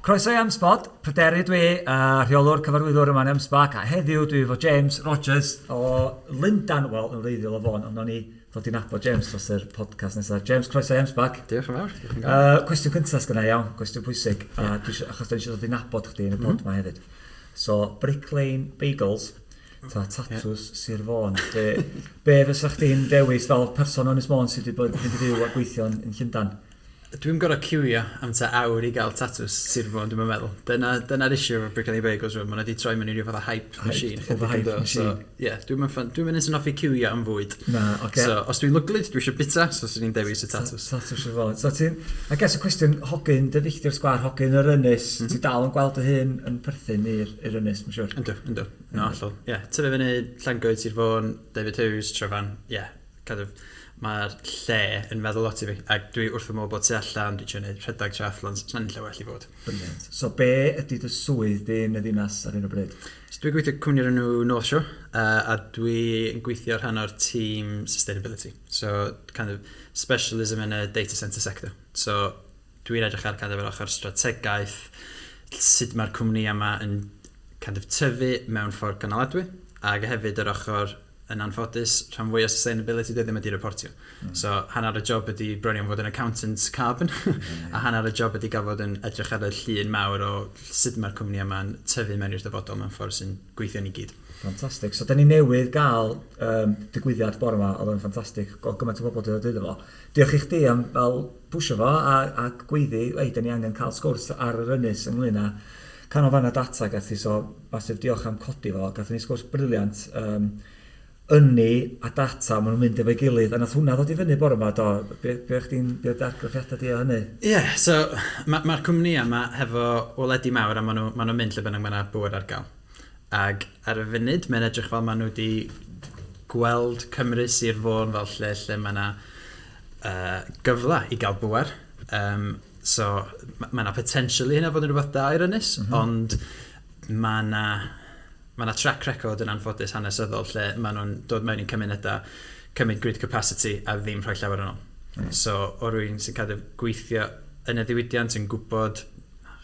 Croeso i M-Spod, Pryderi dwi, rheolwr cyfarwyddwr yma yn M-Sparc, a heddiw dwi efo James Rogers o Lundan, wel, yn wreiddiol o Fôn, ond o'n i ddod i nabod James dros yr podcast nesaf. James, croeso i M-Sparc. Diolch yn fawr. Diolch yn fawr. Cwestiwn cyntaf sgynna iawn, cwestiwn pwysig, yeah. A dwi eisiau, achos da ni eisiau dod i nabod chdi yn y pod yma hefyd. So, Brick Lane Bagels, ta tatws yeah. Sir Fôn. Be, be fysa chdi'n dewis fel person o Ynys Môn sydd wedi bod yn fyw a gweithio yn Llundain? Dwi'm gor'o' ciwio am tua awr i ga'l tatws Sir Fôn dwi'm yn meddwl. Dyna dyna'r issue efo Brick Lane Bagels rŵan ma' n'w 'di troi mewn i ryw fath o hype machine chydig yndo? So ie dwi'm yn ffan dwi'm yn un sy'n hoffi ciwio am fwyd. Na oce. So os dwi'n lwglyd dwi isio bita so swn i'n dewis y tatws. Tatws Sir Fôn. So ti'n I guess y cwestiwn hogyn dy filltir sgwâr hogyn yr ynys mm -hmm. ti dal yn gweld dy hun yn perthyn i'r i'r ynys mae'n siŵr. Yndw yndw. No hollol. Ie tyfu fyny Llangoed Sir Fôn David Hughes Tryfan ie kind of mae'r lle yn meddwl lot i fi ac dwi wrth fy modd bod tu allan, dwi'n trio neud rhedeg triathlons, sna unlle well i fod. Brilliant. So be ydy dy swydd di yn y ddinas ar hyn o bryd? So dwi'n gweithio cwmni o'r enw North Shore uh, a dwi'n gweithio rhan o'r tîm sustainability. So kind of specialism yn y data center sector. So dwi'n edrych ar kind of yr ochr strategaeth, sut mae'r cwmni yma yn kind of tyfu mewn ffordd gynaladwy, ac hefyd yr ochr yn anffodus, rhan fwyaf sustainability dwi ddim wedi reportio. So, hanner y job ydy bron iawn fod yn accountant carbon, a hanner y job ydy gael fod yn edrych ar y llun mawr o sut mae'r cwmni yma'n tyfu mewn i'r dyfodol mewn ffordd sy'n gweithio ni gyd. Ffantastig. So, da ni newydd gael digwyddiad bore yma, oedd yn ffantastig, o gymaint o bobl wedi dod iddo fo. Diolch i chdi am fel pwsio fo a, a gweiddi, ei, da ni angen cael sgwrs ar yr ynys ynglyn â canolfannau data ac ati, so massive diolch am codi fo. Gathon ni sgwrs brilliant, ynni a data, maen nhw'n mynd efo'i gilydd, a nath hwnna ddod i fyny bore yma, do? Be, be chdi'n, be oedd argraffiadau di o hynny? Ie, yeah, so mae'r ma, cwmnïau yma hefo waledi mawr a maen nhw'n ma nhw mynd lle bynnag mae yna bŵer ar gael. Ac ar y funud, mae'n edrych fel maen nhw wedi gweld Cymru Sir Fôn fel lle lle mae yna gyfle i gael bŵer. So, mae yna potential i hynna fod yn rhywbeth da i'r ynys, ond mae yna ma 'na track record yn anffodus hanesyddol lle maen nhw'n dod mewn i'n cymunedau, cymryd grid capacity a ddim rhoi llawer yn ôl. So, o rywun sy'n kind of gweithio yn y ddiwydiant, yn gwybod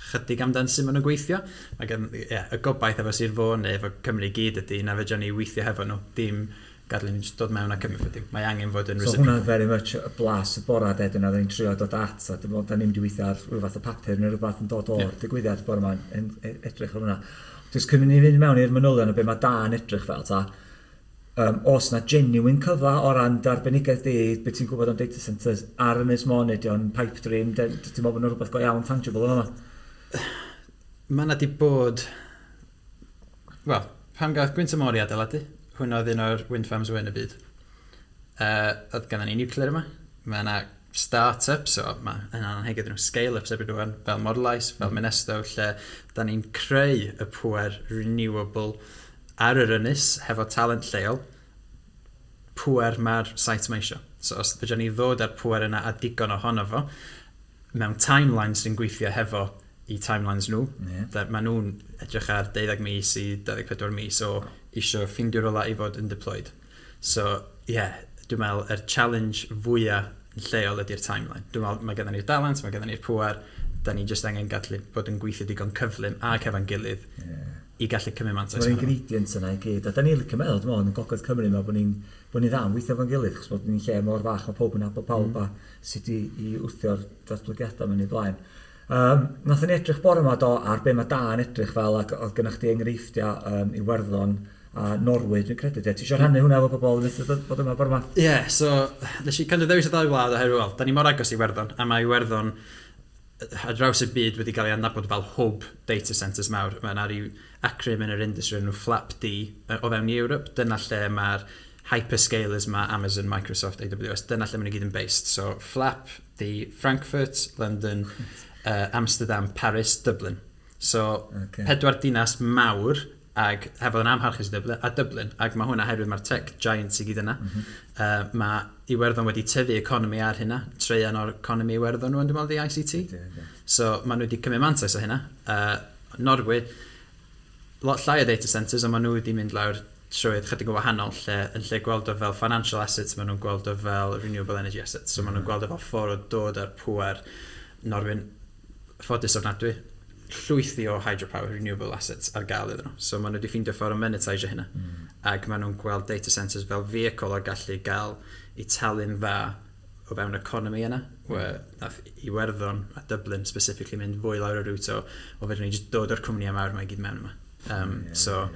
chydig amdan sut maen nhw'n gweithio, mae gen, yeah, y gobaith efo Sir Fôn neu efo Cymru i gyd ydy na fedrwn ni weithio hefo nhw, dim gadael i ni jyst dod mewn a cymryd bob dim. Mae angen fod yn So hwnna very much y blas y bora de, dyna oedden ni'n trio dod at, a dwi'n meddwl, da ni'n mynd i weithio ar rhyw fath o papur neu rhywbeth yn dod o'r yeah. digwyddiad bore yma, yn edrych ar hwnna. Jyst cyn i ni fynd mewn i'r manylion o be mae da yn edrych fel, ta, oes na genuine cyfle o ran dy arbenigedd di, be ti'n gwybod am data centres ar Ynys Môn, neu di o'n pipe dream, ti'n meddwl bod yna rhywbeth go iawn tangible yn yma? Mae yna di bod... Wel, pan gath Gwynt y Môr ei adeiladu, hwnna oedd un o'r wind farms fwy yn y byd. Oedd gennym ni nuclear yma. Mae yna start-ups, so mae yna'n anheg iddyn nhw scale-ups erbyn rwan, fel Morlais, fel Minesto, lle da ni'n creu y pŵer renewable ar yr ynys hefo talent lleol, pŵer mae'r site yma eisiau. So os fedrwn ni ddod â'r pŵer yna a digon ohono fo, mewn timelines sy'n gweithio hefo i timelines nhw. Yeah. Maen nhw'n edrych ar 12 mis i 24 mis o eisiau ffeindio rhywle i fod yn deployed. So, ie, yeah, dwi'n meddwl yr challenge fwyaf yn lleol ydy'r timeline. Dwi'n meddwl mae gennym ni'r dalent, mae gennym ni'r pŵer, da ni jyst angen gallu bod yn gweithio digon cyflym ac efo'n gilydd yeah. i gallu cymryd mantais. Mae'r ingredients yna i gyd. A da ni'n licio meddwl, dwi'n meddwl, yn Gogledd Cymru, meddwl bod ni'n bod ni dda yn weithio efo'n gilydd, chos bod ni'n lle mor fach, mae pawb yn nabod pawb a sut i wthio'r datblygiadau mewn i blaen. Nathon ni edrych bore 'ma do ar be mae da yn edrych fel ac oedd gennych chdi enghreifftiau Iwerddon a Norwy dwi'n credu de. Ti eisiau rhannu hwnna efo pobl yn methu bod yma bore 'ma? Ie, yeah, so nes i kind of ddewis y ddau wlad oherwydd, wel, da ni mor agos i Iwerddon a mae Iwerddon ar draws y byd wedi cael ei adnabod fel hwb data centres mawr. Mae yna rhyw acronym yn yr industry enw FLAP-D o fewn Europe. Dyna lle mae'r hyperscalers ma, Amazon, Microsoft, AWS, dyna lle maen nhw gyd yn based. So FLAP, di Frankfurt, London, Amsterdam, Paris, Dublin. So pedwar dinas mawr ag hefo yn amharchus i Dublin, a Dublin, ac mae hwnna oherwydd mae'r tech giants i gyd yna. Mae Iwerddon wedi tyfu economi ar hynna, traean o'r economi Iwerddon rwan dwi'n meddwl di ICT. So maen nhw wedi cymryd mantais o hynna. Norwy, lot llai o data centres, ond maen nhw wedi mynd lawr trywydd chydig yn wahanol, lle yn lle gweld o fel financial assets, maen nhw'n gweld o fel renewable energy assets. So maen nhw'n gweld o fel ffordd o dod â'r pŵer. Norwy'n ffodus ofnadwy. llwythi o hydropower renewable assets ar gael iddyn nhw. So maen nhw wedi ffeindio ffordd o monetisio hynna. Ac maen nhw'n gweld data centres fel vehicle o gallu gael i talu'n dda o fewn economi yna. Mm. Nath Iwerddon a Dublin specifically mynd fwy lawr y route o fedrwn ni just dod o'r cwmni mawr yma i gyd mewn yma. So,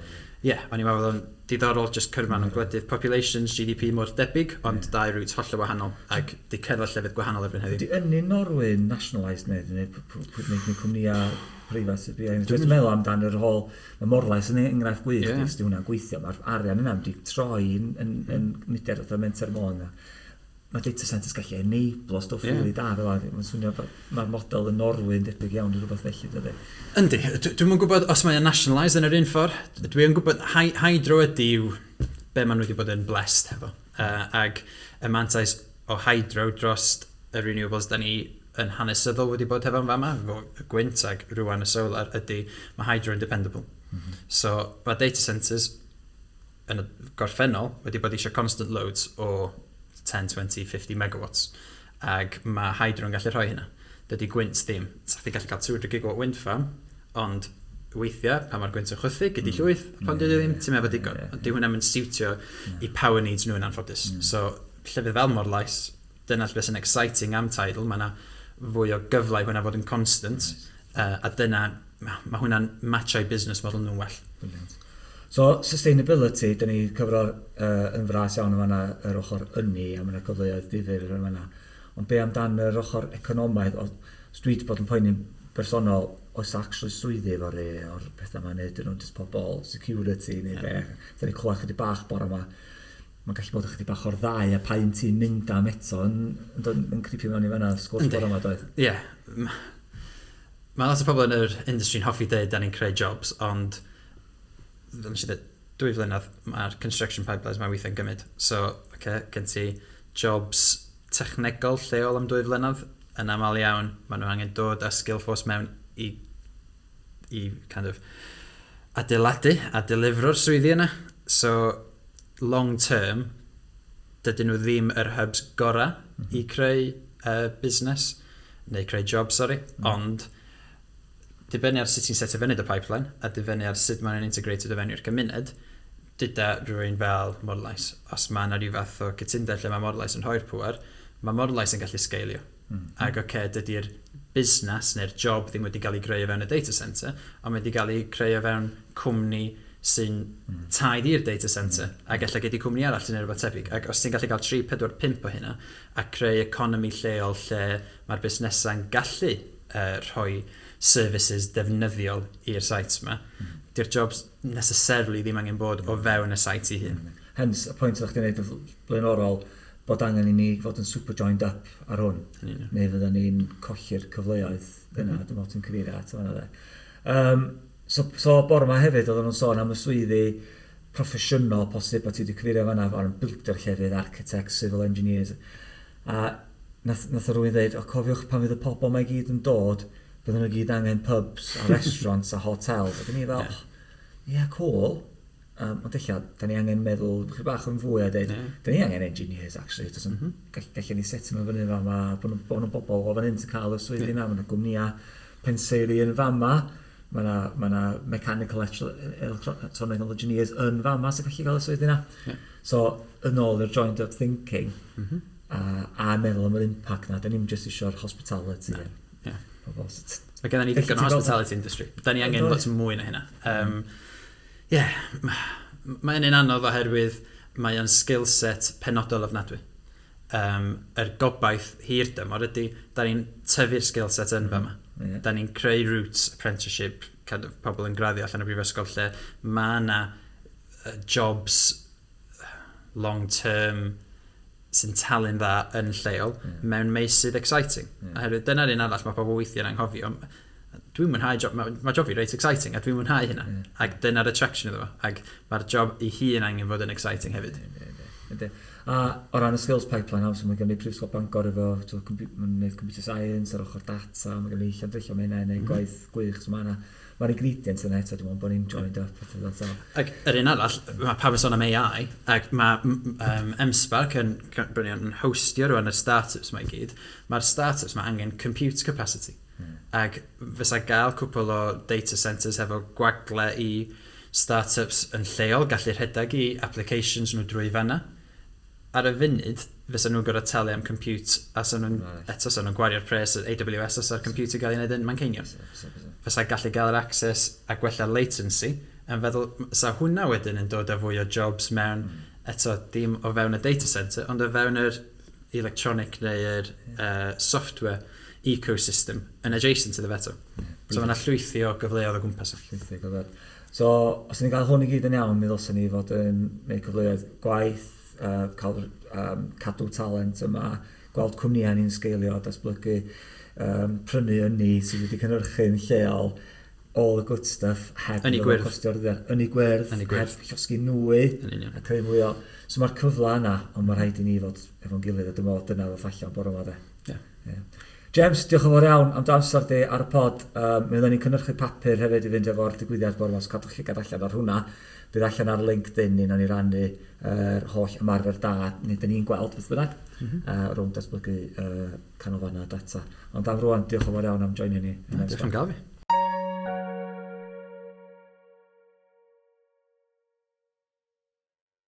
yeah, o'n i'n meddwl o'n diddorol just cyrfa nhw'n gwledydd populations, GDP mor debyg, ond dau route hollol wahanol ac di cyrraedd llefydd gwahanol erbyn heddiw. Di ynni Norwy nationalised neu cwmnïau preifat? Dwi'n meddwl amdan yr whole, mae Morlais yn enghraifft gwych, yeah. Di hwnna'n gweithio, mae'r arian yna wedi troi yn mudiad fatha Menter Môn. Mae data centers gallu enablo stwff really da fel yna. Mae'n swnio fel mae'r model yn Norwy yn debyg iawn i rhywbeth felly, dydy. Yndi, dwi'm yn gwybod os mae'n nationalised yn yr un ffordd. Dwi'n gwybod, hydro ydy yw be maen nhw wedi bod yn blessed hefo. Ag y mantais o hydro dros y renewables da ni yn hanesyddol wedi bod hefo yn fama, efo y gwynt ag rwan y solar, ydy mae hydro yn dependable. So mae data centers yn y gorffennol wedi bod eisiau constant loads o 10, 20, 50 megawatts ag mae hydro yn gallu rhoi hynna. Dydy gwynt ddim. Sa chdi gallu cael 200 gigawatt wind farm, ond weithiau, pan mae'r gwynt yn chwythu, gyda llwyth, pan dydy ddim, ti'n meddwl digon. Ond di hwnna'n mynd siwtio i power needs nhw yn anffodus. So, llefydd fel Morlais, dyna beth sy'n exciting am tidal, mae yna fwy o gyfle i hwnna fod yn constant, a dyna, mae hwnna'n matchau business model nhw'n well. Brilliant. So, sustainability, dyn ni cyfro yn fras iawn yn fanna yr ochr ynni, a mae yna cyfleoedd difyr yn fanna. Ond be amdan yr ochr economaidd? Os dwi wedi bod yn poeni'n bersonol, oes actually swyddi efo rei o'r pethau yma, neu dyn nhw'n just pobl security neu be. Dyn ni clywed chydig bach bore yma. Mae'n gallu bod ychydig bach o'r ddau, a pa un ti'n mynd am eto yn creepio mewn i fanna sgwrs bore yma, doedd? Ie. Yeah. Mae lot o pobl yn yr industry'n hoffi dweud da ni'n creu jobs, ond fel nes i ddweud, 2 flynedd mae'r construction pipelines mae weithiau'n gymryd. So, okay, gen ti jobs technegol lleol am 2 flynedd, yn aml iawn, maen nhw angen dod â skill force mewn i kind of adeiladu a delifro'r swyddi yna. So, long term, dydyn nhw ddim yr hubs gorau i creu busnes, neu creu job, sorry, ond dibynnu ar sut ti'n setio fyny dy pipeline a dibynnu ar sut mae'n integrated o fewn i'r gymuned, dyda rhywun fel Morlais, os mae yna rhyw fath o cytundeb lle mae Morlais yn rhoi'r pŵer, mae Morlais yn gallu sgeilio. Ac oce, okay, dydy'r busnes neu'r job ddim wedi cael ei greu o fewn y data centre, ond wedi cael ei creu o fewn cwmni sy'n tied i'r data centre, ac ella gei di cwmni arall sy'n neud rhywbeth tebyg. Ac os ti'n gallu cael 3, 4, 5 o hynna, a creu economi lleol lle mae'r busnesau'n gallu rhoi services defnyddiol i'r sites yma, di'r jobs necessarily ddim angen bod o fewn y site ei hun. Hence, y pwynt o'ch chi'n gwneud yn blaenorol, bod angen i ni fod yn super joined up ar hwn. Yn union. Neu fydden ni'n colli'r cyfleoedd yna, dwi'n meddwl ti'n cyfeirio at fan'na de. So bore yma hefyd, oedden nhw'n sôn am y swyddi proffesiynol posib, a ti wedi cyfeirio fan'na ar builder llefydd, architects, civil engineers. A nath rhywun dweud, "O, cofiwch pan fydd y pobl mae gyd yn dod, bydden nhw gyd angen pubs a restaurants a hotels." Ac o'n i fel, "Ie, yeah, cool. Ond ella, da ni angen meddwl chydig bach yn fwy a dweud, da ni angen engineers, actually. Does gallen ni setio nhw fyny fama, bod nhw'n bobl o fan hyn sy'n cael y swyddi yna, mae yna gwmnïau penseiri yn fama, mae yna ma mechanical electronic engineers yn fama sy'n gallu cael y swyddi yna. So, yn ôl i'r joined up thinking, a meddwl am yr impact na, da ni'n just eisiau'r hospitality. Ie. Pobl, Mae gennym ni Felly ddigon o ti'n gweld- hospitality industry. Da ni angen Yndoes? lot mwy na hynna. Yeah, mae'n un anodd oherwydd mae o'n skill set penodol ofnadwy. Yr gobaith hir dymor ydy, da ni'n tyfu'r skill set yn fama. Da ni'n creu routes, apprenticeship, kind of pobl yn graddio allan o brifysgol lle mae yna jobs long term sy'n talu'n dda yn lleol mewn meysydd exciting. Oherwydd dyna'r un arall mae pobl weithiau'n anghofio. Dwi'n mwynhau job, mae job fi reit exciting a dwi'n mwynhau hynna. Ac dyna'r attraction iddo fo. Ac mae'r job ei hun angen fod yn exciting hefyd. Yndi. A o ran y skills pipeline, obviously, mae gen i Prifysgol Bangor efo mae'n gwneud computer science ar ochr data, mae gen i Llandrillo mae hynna yn gwneud gwaith gwych, so mae yna mae'r ingredients yna eto, dwi'n meddwl bod ni'n joined up. Eto, Ac yr un arall, mae pawb yn sôn am AI, ac mae M-Sparc yn hostio rwan y startups mae i gyd. Mae'r startups mae angen compute capacity. Ac fysa gael cwpl o data centres hefo gwagle i startups yn lleol gallu rhedeg i applications nhw drwy fanna. Ar y funud, fysa nhw'n gorfod talu am compute a sa nhw'n, eto sa nhw'n gwario'r pres yr AWS os sa'r compute yn gael ei wneud yn Manceinion. Fysa gallu gael yr access a gwella latency yn feddwl, sa hwnna wedyn yn dod â fwy o jobs mewn, eto dim o fewn y data centre, ond o fewn yr electronic neu'r software ecosystem yn adjacent iddo fe eto. So mae yna llwythi o gyfleoedd o gwmpas. Llwythi o gyfleoedd. So, os ni'n cael hwn i gyd yn iawn, mi ddylsen ni fod yn gwneud cyfleoedd gwaith, cael cadw talent yma, gweld cwmnïau ni'n sgeilio, datblygu, prynu ynni sydd wedi cynhyrchu'n lleol, all the good stuff, heb Ynni gwyrdd. costio'r ddiar. Ynni gwyrdd, Ynni gwyrdd. Heb llosgi nwy, Yn union. A creu mwy o. So mae'r cyfle yna, ond mae rhaid i ni fod efo'n gilydd, a dwi'n meddwl dyna ddoth allan bore yma de. Yeah. James, diolch yn fawr iawn am dy amser di ar y pod. Mi oedden ni'n cynhyrchu papur hefyd i fynd efo'r digwyddiad bore yma, so cadwch llygad allan ar hwnna. Bydd allan ar LinkedIn ni, nawn ni rannu yr holl ymarfer da, neu dyn ni'n gweld beth bynnag, rownd datblygu canolfannau data. Ond am rwan, diolch yn fawr iawn am joinio ni. Diolch am gael fi.